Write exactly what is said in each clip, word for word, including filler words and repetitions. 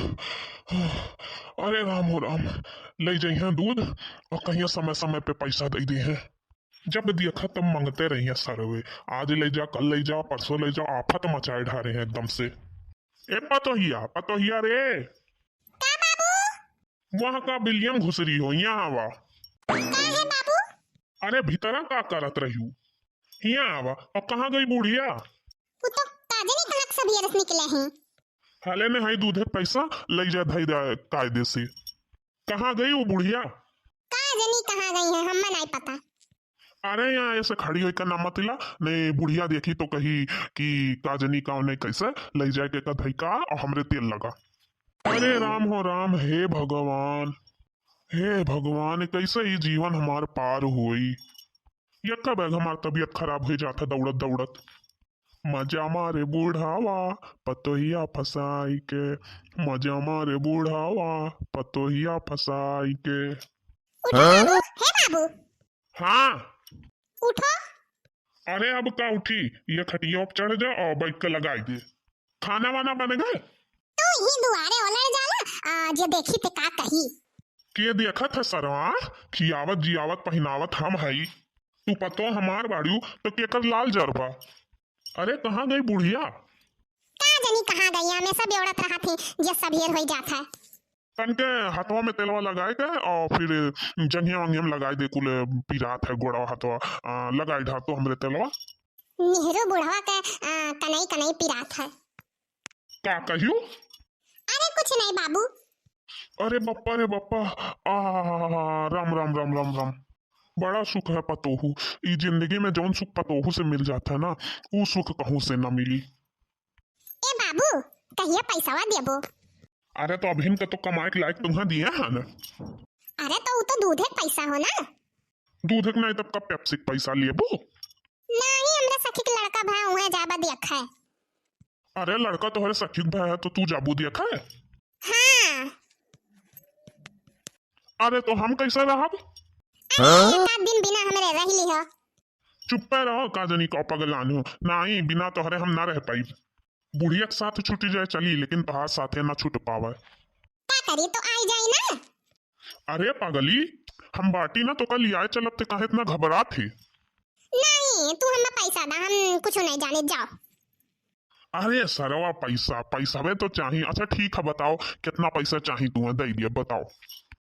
अरे राम हो राम, लइ जइहें दूध और कहिया समय समय पे पैसा दइ दिहें। जब देखा तब मंगते रहिहें सरवे, आज लइ जा, कल लइ जा, परसों लइ जा, आफत मचाए ढारे हैं एकदम से। ए पतोहिया, पतोहिया रे। का बाबू? वहाँ का बिलियम घुसरी हो, यहाँ आवा। का है बाबू? अरे भीतरा का करत रहियो, यहाँ आवा। और कहाँ गई बुढ़िया? वो तो का जानी कहाँ के सबेरे से निकले हैं। हले में हई दूधे पैसा, लइ जा धई दे कायदे से। कहाँ गई वो बुढ़िया? का जानी कहाँ गई है, हम्मे नाई पता। अरे यहाँ ऐसे खड़ी होई का ना मतिला, नहीं बुढ़िया देखी तो कही कि का जानी का नहीं कैसे लइ जाए के का धई का और हमरे तेल लगा। अरे राम हो राम, हे भगवान, हे भगवान, कैसे ई जीवन हमार पार होई। यक्का बैग हमार तबीयत खराब होइ जात है दौड़त दौड़त। मजा मारे बूढ़ावा, पतोहिया फसाई के, मजा मारे बूढ़ावा, पतोहिया फसाई के। उठो हाँ? बाबू, हे बाबू। हाँ। उठो। अरे अब का उठी, ये खटिया पे चढ़ जा और बैठ के लगाई दे। खाना वाना बन गए? तू ही दुआरे ओलर जाला, आ, जे देखी ते का कही। के देखत है सरवा, खियावत जियावत पहिनावत हम हई। तू पतो हमार बाड़ू तो केकर लाल जरबा। अरे कहाँ गई बुढ़िया? का जानी कहाँ गई, हमेशा बेवड़त रहत ही जे सबेर होई जात है। तनके हथवा में तेलवा लगाए के और फिर जंघिया वंघिया में लगाए दे, कुल पिरात है गोड़वा हथवा, आ, लगाए ढा तो हमरे तेलवा। नेहरू बुढ़वा के, आ, कनई कनई पिरात है। का कहियो? अरे कुछ नहीं बाबू। अरे बप्पा रे बप्पा, आ, राम राम राम राम राम। बड़ा सुख है पतोहू, ई जिंदगी में जौन सुख पतोहू से मिल जात है ना, ऊ सुख कहूँ से ना मिली। ए बाबू, कहिया पैसवा देबो? अरे तो अभिन के तो कमाए के लायक तुहा दिए है ना। अरे तो ऊ तो दूधे के पैसा हो ना। दूधे के नहीं तब का पेप्सी के पैसा लेबो? नहीं, हमरा सखी के लड़का भा उहे जाबा देखे। अरे लड़का तोहरे सखी के भा है तो तू जाबू देखे? हाँ। अरे तो हम कैसे रहब? अरे एक आध दिन बिना हमरे रह लिहो। चुप्पे रहो, का जनी का पगलान हो। नहीं, बिना तोहरे हम ना रह पाई। बुढ़िया के साथ छूट जाए चली, लेकिन तोहार साथे ना छूट पावे। का करी, तो आई जाई ना। अरे पगली, हम बाटी ना, तो कल आए चलब, ते काहे इतना घबरात ही? नहीं, तू हमें पैसा दा, हम कुछ नहीं जाने, जाओ। अरे सरवा, पैसा, पैसा वे तो चाही। अच्छा ठीक है, बताओ कितना पैसा चाही तुम्हें, दे दिया, बताओ।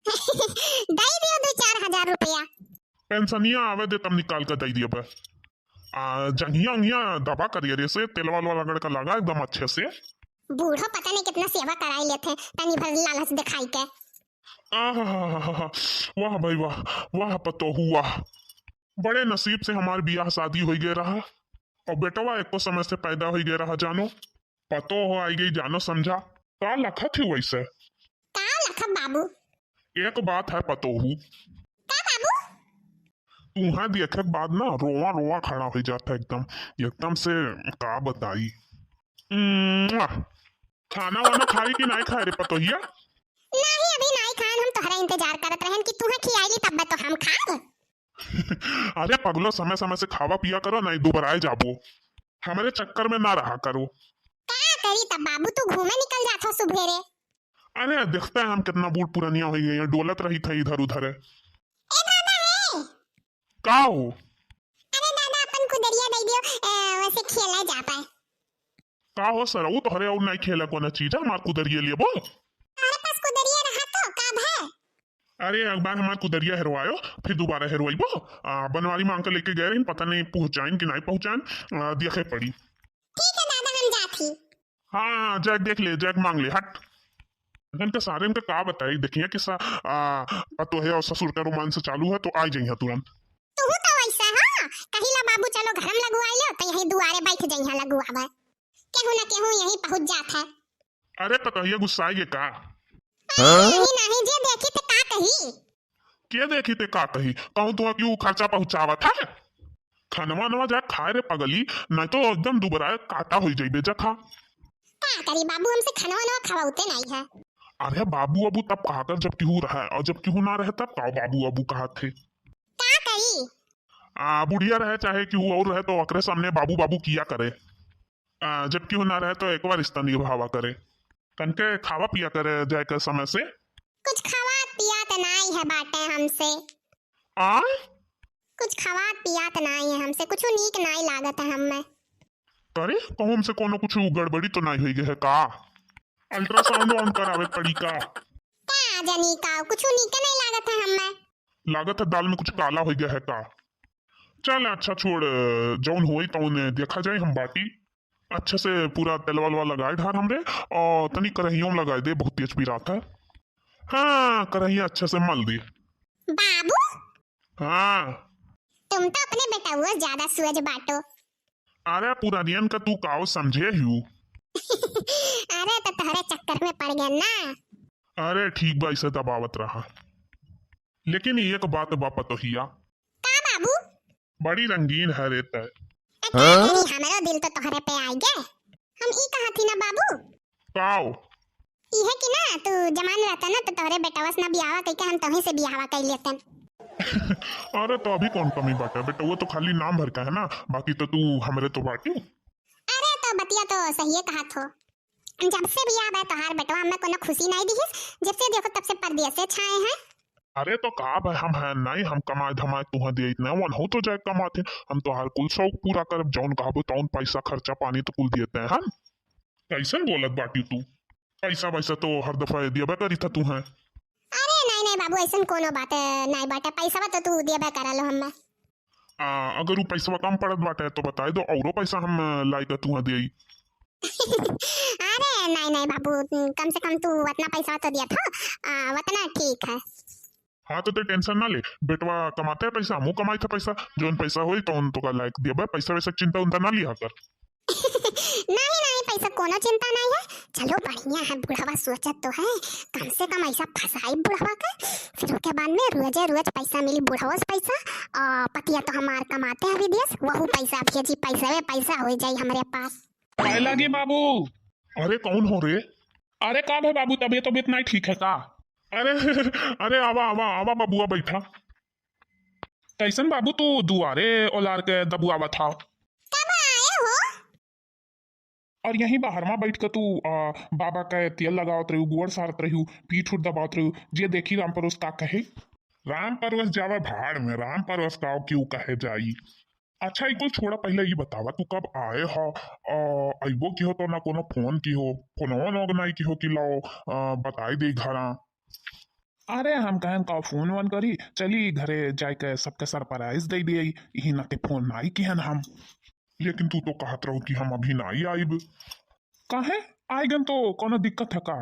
दे दियो दो चार हजार रुपया। पेंशनिया आवे दे तब निकाल के दे दिया बे। आ, जंघिया उंघिया दबा करिए रे से, तेलवा वेलवा रगड़ के लगा एकदम अच्छे से। बूढ़ो पता नहीं कितना सेवा कराई लेते, तनी भर लालच दिखाई के। आहा, वाह भाई वाह, वाह पतोहू वाह। बड़े नसीब से हमार बियाह शादी हो गए रहा, और बेटवा एको समय से पैदा हो गए रहा जानो। पतोह आई गई जानो समझा। का लखत ही वैसे? का लखब बाबू? एक बात है पतोहू। का बाबू? तुहा देखे के बाद ना रोवा रोवा खड़ा हो जाता एकदम, एकदम से का बताई। उम्म, खाना वाना खाई कि नहीं खाए रे पतोहिया? नहीं, अभी नहीं खान, हम तोहरा इंतजार करत रहन कि तुहा खियाई तब तो हम खाब। अरे पगलो, समय समय से खावा पिया करो, नहीं दुबराए जाबो। हमरे चक्कर में ना रहा करो। का करी तब बाबू, तू घूमे निकल जात हो सुबेरे। अरे देखते हैं हम कितना बूढ़ पुरनिया हो गए हैं, डोलत रही था इधर उधर। ए दादा है। का हो? अरे दादा, अपन कुदरिया दे दियो, ए, वैसे खेला जा पाए। का हो सरऊ, तोहरे और नहीं खेला कोनो चीज है, हमार कुदरिया लिए बोल। तोहरे पास कुदरिया रहा तो का भय? अरे एक बार हमार कुदरिया हेरवायो, फिर दोबारा हेरवाइबो। आ, बनवारी मांग के लेके गए रही, पता नहीं पहुंचाइन कि नहीं पहुंचाइन, आ, देखे पड़ी। ठीक है दादा, हम जात ही। हाँ, जाके देख ले, जाके मांग ले, हट। इनके सारे इनके का बताई, देखिए कि सा-, आ, पतोहे और ससुर का रोमांस चालू है, तो आ जाइए तुरंत। तू तो वैसा हो, कहिला बाबू चलो घर में लगवाई लो, तो यही दुआरे बैठ जाइए लगवावे। केहू ना केहू यही पहुंच जात है। अरे पतोहिया गुस्साई के का? नहीं, नहीं, जे देखी तो का कही? के देखी ते का कही? कहूँ तो क्यों खर्चा पहुंचावत है? खानवा नवा जा खाए रे पगली, नहीं तो एकदम दुबराए काटा हो जाइबे। जा खा। का करी बाबू, हमसे खानवा नवा खवाउते नहीं है। अरे बाबू अबू तब कहा कर जब केहू रहे, और जब केहू ना रहे तब का बाबू अबू कहत है। का करी? आ, बुढ़िया रहे चाहे केहू और रहे तो ओकरे सामने बाबू बाबू किया करे। आ, जब केहू ना रहे तो एक बार रिश्ता निभावा करे। तनके खावा पिया करे जाए के समय से। कुछ खावात पियात नाई है बाटे हमसे। आ? कुछ खावात पियात नाई है हमसे, कुछ नीक नाई लागत है हमें। अरे, कहूँ हमसे कोनो कुछ गड़बड़ी तो नाई होई गए है का? अल्ट्रासाउंड वाउंड करावे पड़ी का? का जानी का, कुछ नीक नाई लागत है हमें। लागत है दाल में कुछ काला होई गए है का? चल अच्छा छोड़, जौन होई तौन देखा जाए, हम बाटी। अच्छे से पूरा तेलवा वेलवा लगाए ढार हमरे, और तनी करहियों में लगाए दे, बहुत तेज पिरात है। हाँ, करहिया अच्छे से मल दे। बाबू, हाँ। तुम तो अपने बेटउआ से ज्यादा सूझ बाटो। अरे पुरानियन का तू काओ समझे हियू? अरे तो तोहरे चक्कर में पड़ गए ना। अरे ठीक बा, ऐसे दबावत रहा, लेकिन एक बात बा पतोहिया। का बाबू? बड़ी रंगीन है रे तै। अच्छा, हाँ? तेरी हमरो दिल तो तोहरे पे आई गए। हम ई कहा थी ना बाबू। काओ? इहे कि ना तू जमान रहता ना तो तोहरे बेटवा से ना बियाहवा कइके हम तोही से बियाहवा कइ लेतन। अरे तो अभी कौन कमी बाटे, बेटवा तो खाली नाम भर का है ना, बाकी तो तू हमरे तो बाटी। अरे तो बतिया तो सहिए कहा थो। जब से बियाह बा तोहार बेटवा हमें कोनो खुशी नहीं दिहिस, जब से देखो तब से परदेसे छाए हैं। अरे तो का भाई, हम हैं नहीं, हम कमाए धमाए तुहा दे इतने वन हो तो जाए कमाते, हम तोहार कुल शौक पूरा करब, जौन कहबो तौन पैसा खर्चा पानी तो कुल देते हैं हम। कैसन बोलत बाटी तू? पैसा वैसा तो हर दफा दियबे करी था तू हैं। अरे नहीं नहीं बाबू, ऐसन कोनो बात नहीं बाटे, पैसा तो तू दियबे करा लो हमें। आ, अगर वो पैसा कम पड़त बाटे तो बताए दो, औरो पैसा हम लाई के तुहा देई। अरे नहीं नहीं बाबू, कम से कम तू उतना पैसा तो दिया था, आ, उतना ठीक है। हाँ तो ते टेंशन ना ले, बेटवा कमाते हैं पैसा, हमू कमाई था पैसा, जौन पैसा होई तो उन तो का लायक दिया बा, पैसा वैसा चिंता उंता ना लिया कर। नहीं नहीं, पैसा कोनो चिंता नहीं है। चलो बढ़िया है, बुढ़वा सोचत तो है, कम से कम ऐसा फंसाई बुढ़वा के, फिर उसके बाद में रोजे रोज पैसा मिली बुढ़वा से पैसा, और पतिया तो हमार कमाते हैं विदेश, वहू पैसा भेजी, पैसा वे पैसा हो जाई हमरे पास। पाए लागी बाबू। अरे कौन हो रे? अरे का भे बाबू, तबीयत तबीयत नहीं ठीक है का? अरे अरे आवा आवा आवा बबुआ बैठा। कैसन बाबू तू दुआरे ओलार के दबुआवत हाव? कब आए हो? और यहीं बाहर में बैठ के तू आ, बाबा के तेल लगावत रहू, गोड़ सारत रहू, पीठ उठ दबावत रहू, जे देखी राम परोस का कहे। राम परोस जावे भाड़ में, राम परोस का क्यों कहे जाई। अच्छा ई कुल छोड़ा, पहले ई बतावा तू कब आए हो? आ, अइबो की हो तो ना कोनो फोन की हो, फोनवा वोनवा नहीं की हो कि लाओ आ, बताई दे घरा। अरे हम कहन का फोन वोन करी, चली घरे जाए के सबके सरप्राइज दे दिए, यही नाते फोन नाई किहन हम। लेकिन तू तो कहत रहो कि हम अभी नाई आइब। काहे? आइगन तो कोनो दिक्कत है का?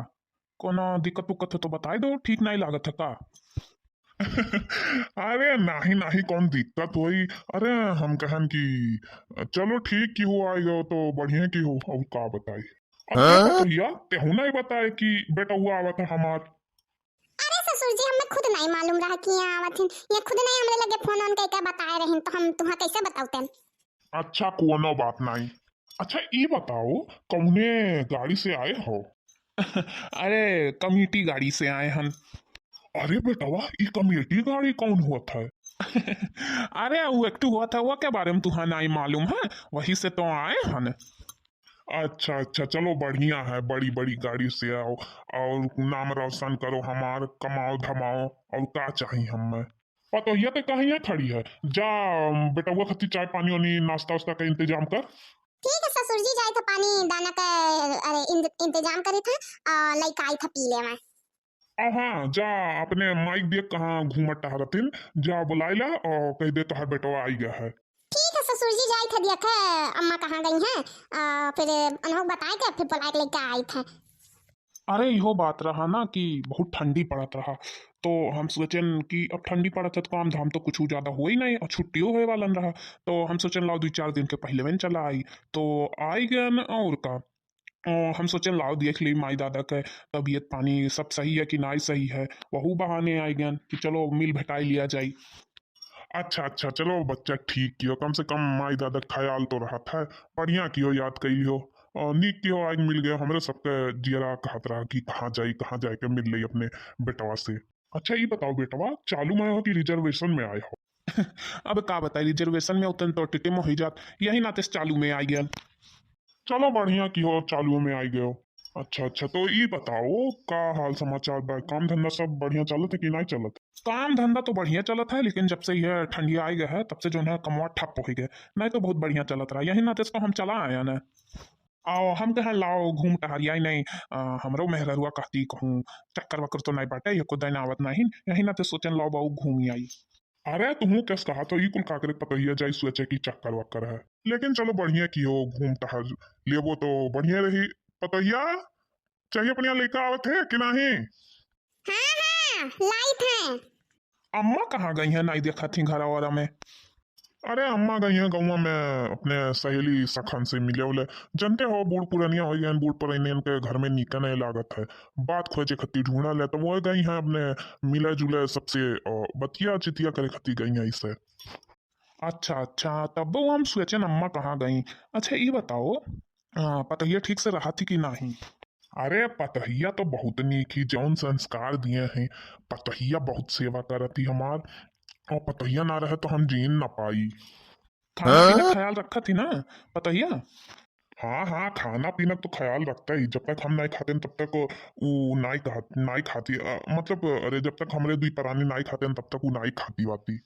कोनो दिक्कत उक्कत है तो बताई दो, ठीक नाई लागत है का? अरे नाही नाही, कौन दिक्कत होई? अरे हम कहन कि चलो ठीक की हो, आइगो तो बढ़िया की हो, और का बताई। अब हाँ? भैया तेहू नाई बताए कि बेटउआ आवत है हमार। अरे ससुर जी, हमें खुद नहीं मालूम रहा कि यहाँ आवत हिन। ये खुद नहीं हमरे लगे फोन ऑन करके बताए रहिन, तो हम तुहा कैसे बताउतेन? अच्छा, कोनो बात नहीं। अच्छा, ई बताओ, कौने गाड़ी से आए हो? अरे, कमेटी गाड़ी से आए हन। अरे बेटवा, ई कमेटी गाड़ी कौन होत है? अरे, वो एक्टिव होत है, वो के बारे में तुहा नहीं मालूम है, वही से तो आए हन। अच्छा अच्छा, चलो बढ़िया है, बड़ी बड़ी गाड़ी से आओ और नाम रोशन करो हमार, कमाओ धमाओ, और का चाही हमें। पतोहिया तो कहीं खड़ी है, जा बेटवा खातिर चाय पानी वानी नाश्ता वास्ता का इंतजाम कर। ठीक है ससुर जी, जाए तो पानी दाना का, अरे, इंत-, इंतजाम करे था और लइका आई था पी ले मैं। आ हाँ, जा अपने माइक देख कहाँ घूमत टहरतिन, जा बुलाइला और कह दे तोहार बेटवा आई गया है। ठीक है ससुर जी, जाई थे देखे अम्मा कहाँ गई हैं, आ, फिर उन्हों बताए के फिर बुलाए के लेके आई थे। अरे इहो बात रहा ना कि बहुत ठंडी पड़त रहा, तो हम सोचेन कि अब ठंडी पड़त है तो काम धाम तो कुछ ज्यादा हो ही नहीं और छुट्टियों होए वालन रहा, तो हम सोचेन लाओ दो चार दिन के पहले में चला आई, तो आई गन और का। अ, हम सोचेन लाओ देख ली माई दादा के तबीयत पानी सब सही है कि नाई सही है, वहू बहाने आई गन कि चलो मिल भेटाई लिया जाई। अच्छा अच्छा, चलो बच्चा ठीक कियो, कम से कम माई दादा के ख्याल तो रहत है। बढ़िया कियो याद कैलियो, अ, नीक कियो आज मिल गयो। हमरे सबके जियरा कहत रहा कि कहाँ जाई, कहाँ जाए के मिल लई अपने बेटवा से। अच्छा ई बताओ बेटवा, चालू में हो कि रिजर्वेशन में आए हो? अब का बताई, रिजर्वेशन में उतन तो टिकटे में हो जात, यही नाते से चालू में आई गया। चलो बढ़िया कियो, चालू में आई गयो। अच्छा, अच्छा, तो ई बताओ, का हाल समाचार बा? काम धंधा सब बढ़िया चलत है कि नाहीं चलत? काम धंधा तो बढ़िया चलत है, लेकिन जब से यह ठंडी आइ गए है, तब से जौन है कमवा ठप्प होइ गए, नाहीं तो बहुत बढ़िया चलत रहा। यही नाते से तो हम चला आया न। आओ, हम कहे लाओ घूम टहरियाई नहीं, आ, हमरो मेहररुआ कहती कहूँ चक्कर वक्कर तो नाहीं बाटे, एको दिन आवत नाहीं, यही नाते सोचन लाओ बाऊ घूम आई। अरे तुहूँ कस कहा तो ई कुल काकरे पतोहिया जाई सोचे कि चक्कर वक्कर है, लेकिन चलो बढ़िया किहो घूम टहर लेबो तो बढ़िया रही। पतोहिया, चाहिए अपनिया लइका आवत है कि नाहीं? हाँ, हाँ, लाइत है। अम्मा कहाँ गई हैं? नाहीं देखत ही घरा वरा में। अरे अम्मा गई हैं गौवा में अपने सहेली सखन से मिले उले। जनते हो बूढ़ पुरनिया होइ गए हैं, बूढ़ पुरनियन के घर में नीक नहीं लागत है। बात खोजे खत्ती ढूंढा ले तो वो गई हैं अपने मिले जुले सबसे, अ, बतिया चितिया करे खत्ती गई हैं इसे। अच्छा, अच्छा, तब वो हम सोचन अम्मा कहाँ गई। अच्छा, ई बताओ, आ, पतोहिया ठीक से रहत ही कि नाहीं? अरे, पतोहिया तो बहुत नीक ही, जौन संस्कार दिए हैं। पतोहिया बहुत सेवा करत ही हमार, और पतोहिया ना रहे तो हम जीन ना पाई। खाना पीना हाँ? ख्याल रखत ही ना पतोहिया? हाँ, हाँ, खाना पीना तो ख्याल रखता ही। जब तक हम नाहीं खाते तब तक उ नाहीं कहत, नाहीं खाती। अ, मतलब, अरे, जब तक हमरे दुई परानी नाहीं खाते तब तक उ नाहीं खाती वाती।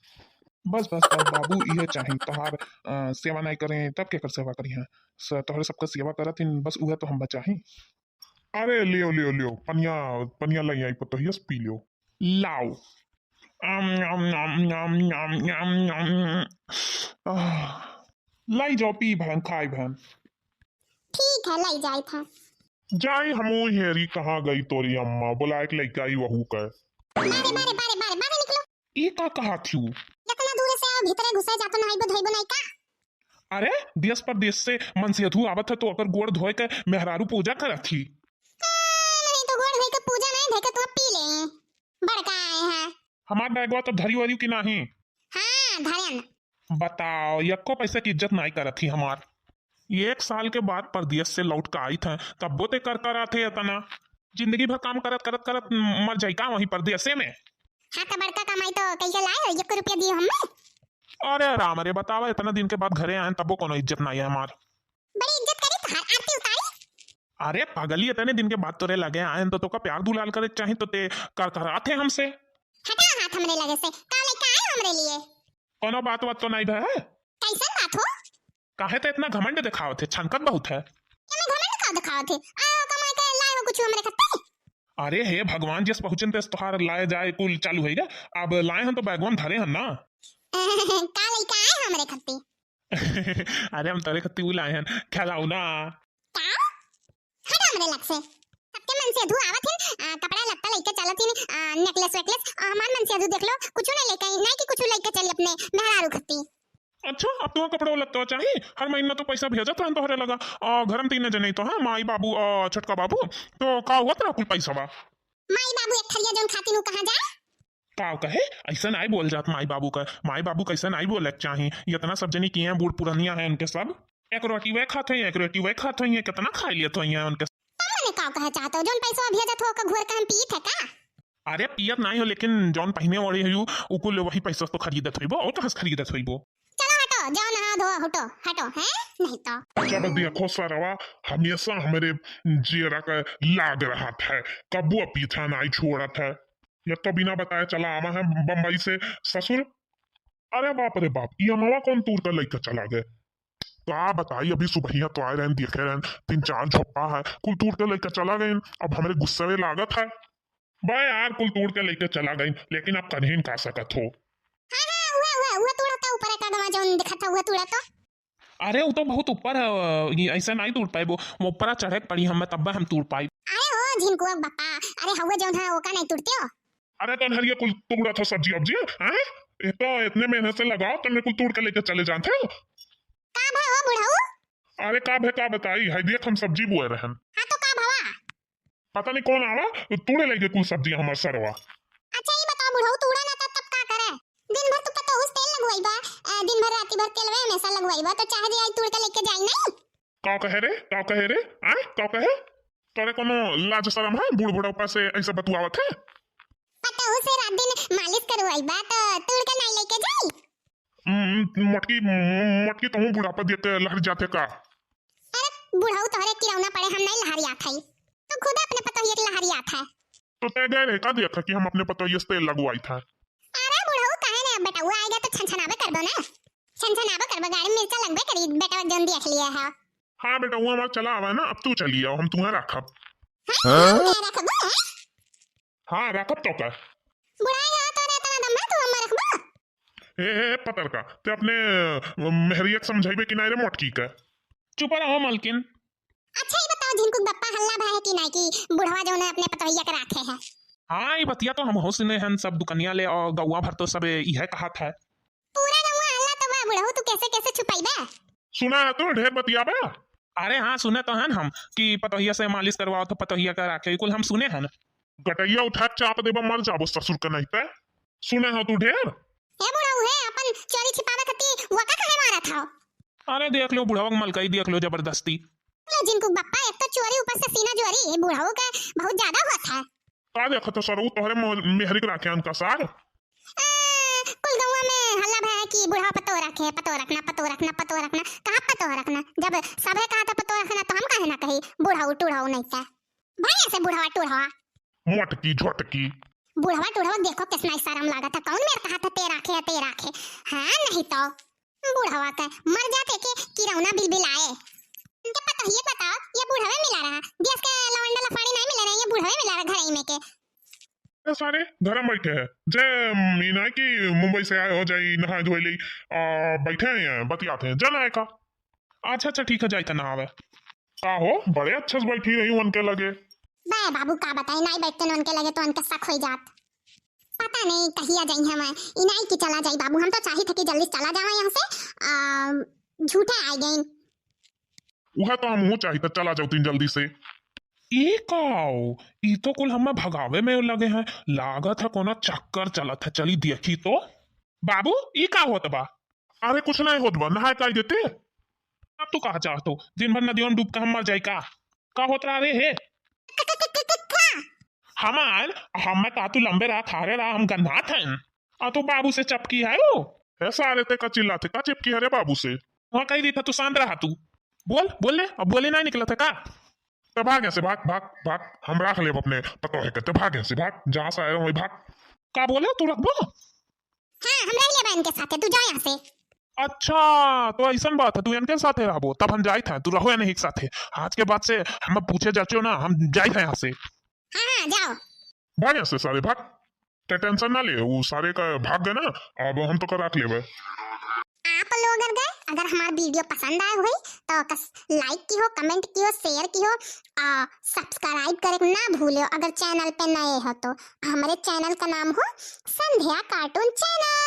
बस, बस, बस बाबू, इहे चाही। तोहार, अ, सेवा नाहीं करें, तब केकर सेवा करिहैं? स-, तोहरे सबका सेवा करत हिन, बस उहे तो हम बचाही। अरे, लियो, लियो, लियो, पनिया, पनिया लई आई, पतोहिया से पी लियो। लाओ। आम, आम, आम, आम, आम, आम, आम। आह, लाई जाओ, पी भैन, खाई भैन। ठीक है, लाई जाई था। जाई हमू हेरी कहाँ गई तोरी अम्मा, बुलाए के लइका आई वहू का। बारे, बारे, बारे, बारे, बारे निकलो। ई का कहा थियू? इतना दूर से आओ, भीतरे घुसे जातो नहाइबो धोइबो नहीं का? अरे, देश परदेश से मनसेधू आवत है तो ओकर गोड़ धोए के मेहरारू पूजा करत ही। हाँ, नहीं तो गोड़ धोए के पूजा नहीं, धोए के तो पी ले। बड़का आए हैं। हमार बैगवा तो धरी वरी कि नाही? हाँ, धरन। बताओ, यक्को पैसे की इज्जत नाई करत ही हमार। एक साल के बाद परदेस से लौट के आइत है, तब्बो ते कर कर आथे इतना। जिंदगी भर काम करत, करत, करत मर जाई का वहीं परदेसे में? हाँ, तो बड़का कमाई तो कैसे लाए हो? एक रुपया दिए हमें? अरे राम रे, बतावा, इतना दिन के बाद घरे आए, तब्बो कोनो इज्जत नाई है हमार। बड़ी इज्जत करी तोहार, आरती उतारी। अरे पगली, इतने दिन के बाद तोरे लगे आए हैं, तो तोका प्यार दुलाल करे के चाही, तो ते कर कर आथे हमसे। हटा हाथ हमरे लगे से, का लेके आए हमरे लिए? कोनो बात वात तो नहीं भय है? कैसन बात हो? काहे तो इतना घमंड दिखावत है, छनकत बहुत है। क्या मैं घमंड का दिखावत है? आओ कमाई के लाए हो कुछ हमरे खत्ते? अरे हे भगवान, जिस पहुँचन तेस तोहार लाए जाए कुल चालू होइगा। अब लाए हन तो बैगवा में धरे हन ना। का लेके आए हमरे खत्ते? अरे हम तोरे खत्ती उ लाए हन, खिलाओ ना। का? हटा हमरे लग से। सबके मनसेधू आवत हिन, आ, कपड़ा लत्ता लेके चलत हिन, आ, necklace वैकलेस, आ, हमार मनसेधू देख लो, कुछ नहीं लेके आई, नहीं कि कुछ लेके चली अपने मेहरारू खत्ती। अच्छा, अब तुम्हारा कपड़ा लत्ता चाहिए? हर महीना तो पैसा भेजत रहन तोहरे लगा, आ, घर में तीन जने तो हैं, माई बाबू, आ, छोटका बाबू, तो का हुआ तेरा कुल पैसा बा? माई बाबू एक थरिया जौन खातिन उ कहाँ जाए? काव कहे? ऐसा नाई बोल जात माई बाबू का। माई बाबू कैसे नाई बोले के चाही? इतना सब जनी किए हैं, बूढ़ पुरनिया है उनके सब। एक रोटी वे खात हैं, एक रोटी वे खात हैं, कितना खा लिया तो हैं उनके। तब मने काव कहे चाहत हो? जौन पैसा भेजत हो, ओकर घोर के हम पीत है का? अरे पियत नाई हो, लेकिन जौन पहिने ओढ़े हो, उ कुल वही पैसा तो खरीदत होइबो, और कहाँ से खरीदत होइबो? चलो हटो, जाओ नहा धो, हटो, हटो, हैं? नहीं तो। जब देखो सरवा हमेशा हमरे जेरा का लाग रहत है, कबो पीछा नाई छोड़त है। ये तो बिना बताए चला आवा है बम्बई से ससुर। अरे बाप रे बाप, ई अमवा कौन तूर का लइका चला गए? का बताई, अभी सुबहिया तो आए रहन, देखे रहन, तीन चार झोपा है, कुल तूर के लइका चला गए। अब हमरे गुस्सवे लागत है। बे यार, कुल तूर के लइका चला गए, लेकिन अब कन्हीन का सकत हो। हाँ, हाँ, उहे, उहे, उहे तूड़ा तो ऊपर का गवा जौन दिखत है, उहे तूड़ा तो। अरे, उ तो बहुत ऊपर है, अ, ई ऐसे नाई तूड़ पाइबो। वो ऊपरा चढ़े के पड़ी हमें, तब्बे हम तूड़ पाई। अरे ओ झिनकुआ के बापा, अरे हउए जौन है, ओका नाई तूड़ते हो? अरे, तो हरिया कुल तूड़ा था सब्जी अब्जी, हैं? ये तो इतने मेहनत से लगाओ, तुमने कुल तूड़ के लेके चले जाते हो। का भा हो बुढ़ऊ? अरे, का भे, का बताई, है देख, हम सब्जी बोए रहन। हाँ, तो का भवा? पता नहीं कौन आवा, तूड़े लगे कुल सब्जियां हमार सरवा। अच्छा, ई बताओ बुढ़ऊ, तूड़ा ना तब, तब का करे? दिन भर तू पतोहू से तेल लगवाई बा, अ, दिन भर राती भर तेलवे हमेशा लगवाई बा, तो चाहे जे आई तूड़ के लेके जाई नहीं। का कहे रे, का कहे रे, आय, का कहे? तोरे कोनो लाज शरम है? बूढ़ बुढ़ऊ से ऐसा बतुआवत है? पतोहू से रात दिन मालिश करवाई बा, तो तूड़ के नहीं लेके जाई? हम्म, मोटकी, मोटकी, तोहू बुढ़ापा देख के लहर जाते का? अरे, बुढ़ऊ तोहरे किरौना पड़े, हम नहीं लहरियात हई। तू खुद अपने पतोहिया के लहरियात है। तो तै गए रहे का देखा कि हम अपने पतोहिया से तेल लगवाई था? अरे बुढ़ऊ, काहे ने, अब बेटउआ आएगा तो छनछनाबे करबो ना, छनछनाबे करबो, गाड़ी में मिर्चा लगबे करी, बेटवा जौन देख लिया है। हाँ बेटउआ हमार चला आवा है ना, अब तू चली आओ, हम तुम्हें रखब। हाँ? क्या रखबो, हैं? हाँ रखब तो का। बुढ़ाई हो तो रे, इतना दम है तू हमें रखबो? ए, ए, पतरका, ते अपने अ, मेहरिया के समझाइबे कि नाई रे मोटकी का? चुप रहो मलकिन। अच्छा, ई बताओ, झिनकू के बप्पा हल्ला भा है कि नाई कि बुढ़वा जौन है अपने पतोहिया के राखे है? हाँ, ई बतिया तो हमहू सुने हन, सब दुकनिया ले और गौवा भर तो सब इहे कहत है। पूरा गौवा हल्ला तो बा, बुढ़ऊ तू कैसे कैसे छुपाइबे? सुना है तू ढेर बतियाबे? अरे हाँ, सुने तो हन हम कि पतोहिया से मालिश करवाओ तो पतोहिया का राखे, ई कुल हम सुने हन। गटैया उठा के चाप देबा, मर जाबो ससुर का नहीं पे। सुने हो तू ढेर? ए बुढ़ऊ है, अपन चोरी छिपावे खातिर वका काहे मारत हो? अरे देख लो बुढ़वा के मलकई, देख लो जबरदस्ती। ले झिनकू के बप्पा, एक तो चोरी ऊपर से सीना जोरी, ई बुढ़ऊ के बहुत ज्यादा होत है। का देखत हो सरऊ, तोहरे मोह-, मेहरी के राखे अनका सार? ए, कुल गौवा में हल्ला भा है कि बुढ़वा पतो रखे, पतो रखना, पतो रखना, पतो रखना। कहाँ पतो रखना? जब सभे कहा था पतो रखना तो हम काहे ना कही बुढ़ऊ टूढ़ऊ नहीं था। भाई ऐसे बुढ़वा टूढ़वा। मोटकी झोटकी। बुढ़वा टूढ़वा देखो कितना ही शर्म लागत है, कौन मेर कहा था ते राखे है, ते राखे। हाँ नहीं तो। बुढ़वा के मर जाते के किरौना बिलबिलाए। इनके पतोहिए बताओ, ये बुढ़वे मिला रहा, देश के लवंडा लफाड़ी नहीं मिले रहे, ये बुढ़वे मिला रहा घर ही में के। ए सारे, घर में बैठे हैं। जे, म, ई ना कि मुंबई से आए हो, जाई नहाए धोए ले, आ, बैठे हैं यहाँ, बतियाते हैं। जा नहाए का। अच्छा, अच्छा, ठीक है, जाई त नहावे। का हो, बड़े अच्छे से बैठी रही उनके लगे। बे बाबू, का बताई, नाई बैठते न उनके लगे तो उनके शक होई जात। पता नहीं कहिया जाई हम, ई नाई कि चला जाई बाबू, हम तो चाही थे कि जल्दी चला जावा यहाँ से, आ, झूठे आ गई। उहे तो हमहू चाहित, चला जाओ तीन जल्दी से। ई का हो? ई तो कुल हमें भगावे में लगे हैं। लागत है कोनो चक्कर चलत है। चली देखी तो। बाबू, ई का होत बा? अरे कुछ नहीं होत बा, नहाए काई देते। अब तू कहा चाहत हो, दिन भर नदियों में डूब के हम मर जाई का? का होत रहा रे हे? हमार, हमें का तू लंबे रहा, खारे रहा, हम गन्नात हैं। आ तू बाबू से चपकी है वो? ए सारे, ते का चिल्लाते, का चपकी है रे बाबू से? वहाँ कही दी था, तू शांत रहा तू। बोल, बोल ले, अब बोले नहीं निकला था का? तो भाग यहाँ से, भाग, भाग, भाग, हम राख लेब अपने पतोहे के, तो भाग यहाँ से, भाग, जहाँ से आए हो वहीं भाग। का बोले, तू रखबो? हाँ, हम रह लेबा इनके साथे, तू जा यहाँ से। अच्छा, तो ऐसन बात है, तू इनके साथे रहबो, तब हम जाइत हैं, तू रहो या नहीं एक साथे। आज के बाद से हम पूछे जाचो ना, हम जाइत हैं यहाँ से। हाँ, हाँ, जाओ। भाग यहाँ से सारे, भाग। ते टेंशन ना ले, वो सारे का भाग गए ना, अब हम तो का राख लेबे। आप लोग अगर गए, अगर हमार वीडियो पसंद आए हुई तो कस लाइक किहो, कमेंट किहो, शेयर किहो, आ, सब्सक्राइब करे के ना भूलियो अगर चैनल पे नए हो तो। हमरे चैनल का नाम हो संध्या कार्टून चैनल।